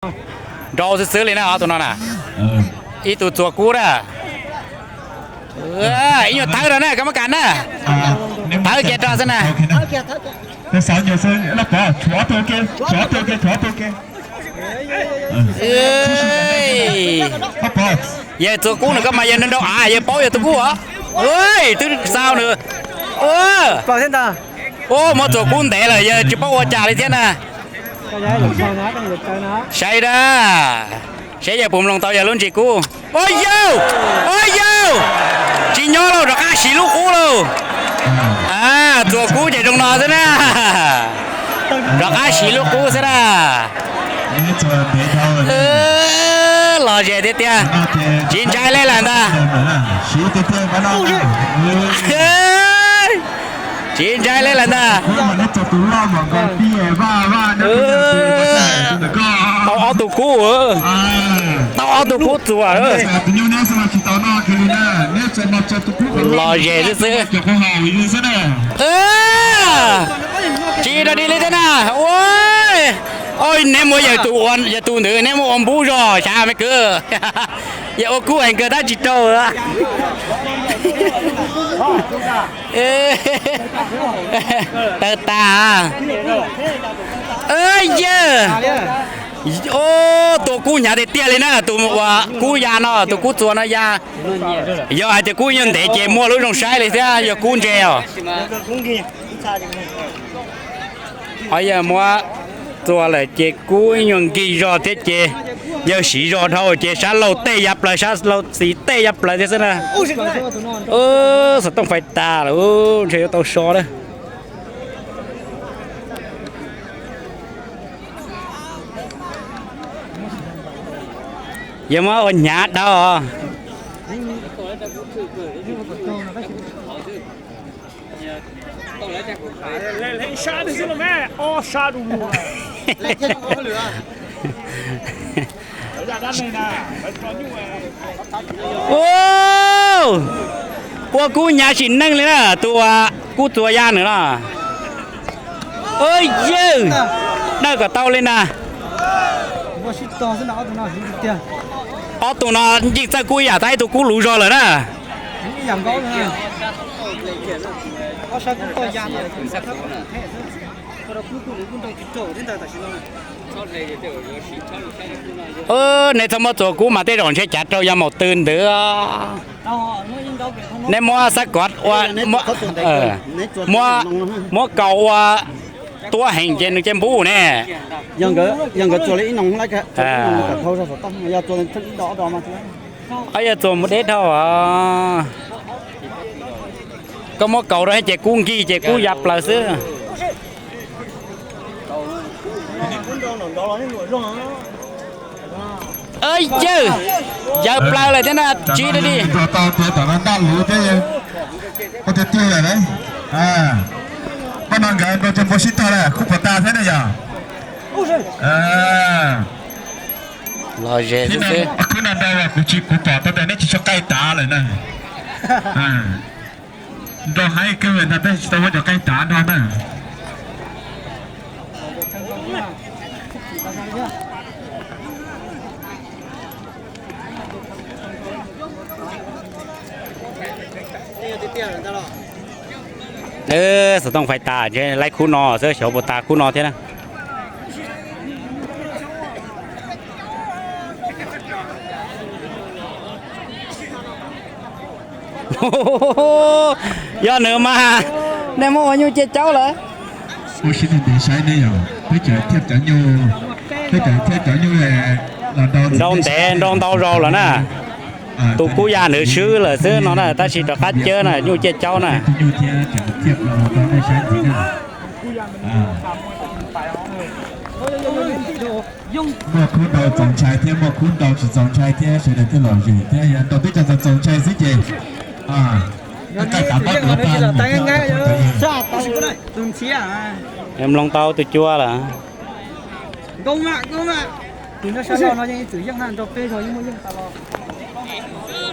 Nrau xwb xwb li na ob tug no na. Ib tug txuas kub na. Ib nyuag thawb rau na, koj muab kam na. Thawb kiag rau xwb na. Yawg txuas kub nws koj mas yawg nrau av yawg paub yawg tus kub os. Twb xau nws. Ua, muab txuas kub ntev lawm yawg tsis paub ua cas li thiab na. Saib da, saib yawg puas mloog tau yawg lub ntsis kub. Ua yawg, ua yawg, tsis nyob lauj, rov qab siv lub qub lauj. Txuas kub ces zoo no xwb na. Rov qab siv lub qub xwb na. Lom zem tiag tiag. Tsis ntshai li lawm ntag. Tsis ntshai li lawm ntag. Tau ob tug kub, tau ob tug kub txuas. Lom zem xwb xwb. Tsis rau di li thiab na. Ua, neb muab yawg tus, yawg tus ntawd neb muab ua npub zog xyav me kwv. Yawg ua kub heev kawg tab tsis raug. Tawg tas. Yawg, tua kub hnyav tiag tiag li na, tus uas kub ya no, tus kub txuas no ya. Yog hais tias kub nyuag ntev ces muaj lub zoo saib li thiab, yog kub ntse os. Yawg muab txuas lawm ces kub ib nyuag nkig zog thiab ces yawg siv zog dhau ces sab laug tej ya plaws, sab laug txiv tej ya plaws thiab xwb na. Xov tooj fais tas lawm, ntshe yuav tau so lawm. Yawg muab ua hnyav dhau. Ua kub hnyav sim neej li na, tus uas kub txuas ya nws no. Yawg, dawj kom tau li na. Ob tug no yeej txawj kub ib yam, tab ib tug kub luv zog lawm na. Nej txhob muab txuas kub mas tej zaum ntshe cav raug ya maum tw ntawd. Nej muab xab kov ua, muab kaus ua tuab heev ces nws cia npub ne. Yog txuas mus deb dhau. Koj muab kaus rau ces kub nkig ces kub ya plaws xwb. Yawg, yawg plaws lawm thiab na, tsis li. Koj tiag tiag lawm. Koj no nkawd nrau cov npua sib tog lawm, kub puas tas thiab ne yog? Lom zem xwb xwb. Khwb no nrau kuv tsis, kuv pom tau tias neb tsis tshua qaij tav lawm na. Nrau haib kawg ntag, tab sis tsis tau muab cov qaij tav nrau na. Xov tooj fais tas, laib kub no xwb, xyov puas tas kub no thiab na. Yog nws mas nej muab ua nyuj ciaj caub lawm. Ua siab ntev saib ne yog, peb cov thiab cov nyuj, peb cov thiab cov nyuj nrau ntev nrau ntau zaus lawm na. Tus kub ya nws swb lawm xwb no na, tab sis rov qab cawb na, nyuj ciaj caub na. Muaj kub ntau txaus ntshai thiab, muaj kub ntau tsis txaus ntshai thiab, sawv daws thiaj lom zem thiab, yog nrau peb cov txaus ntshai xwb ces. Mloog tau tus cua lawm. Tus no sab laug no yeej ib txwm yeej na, nrau peb zaug yeej muaj yeej tas los.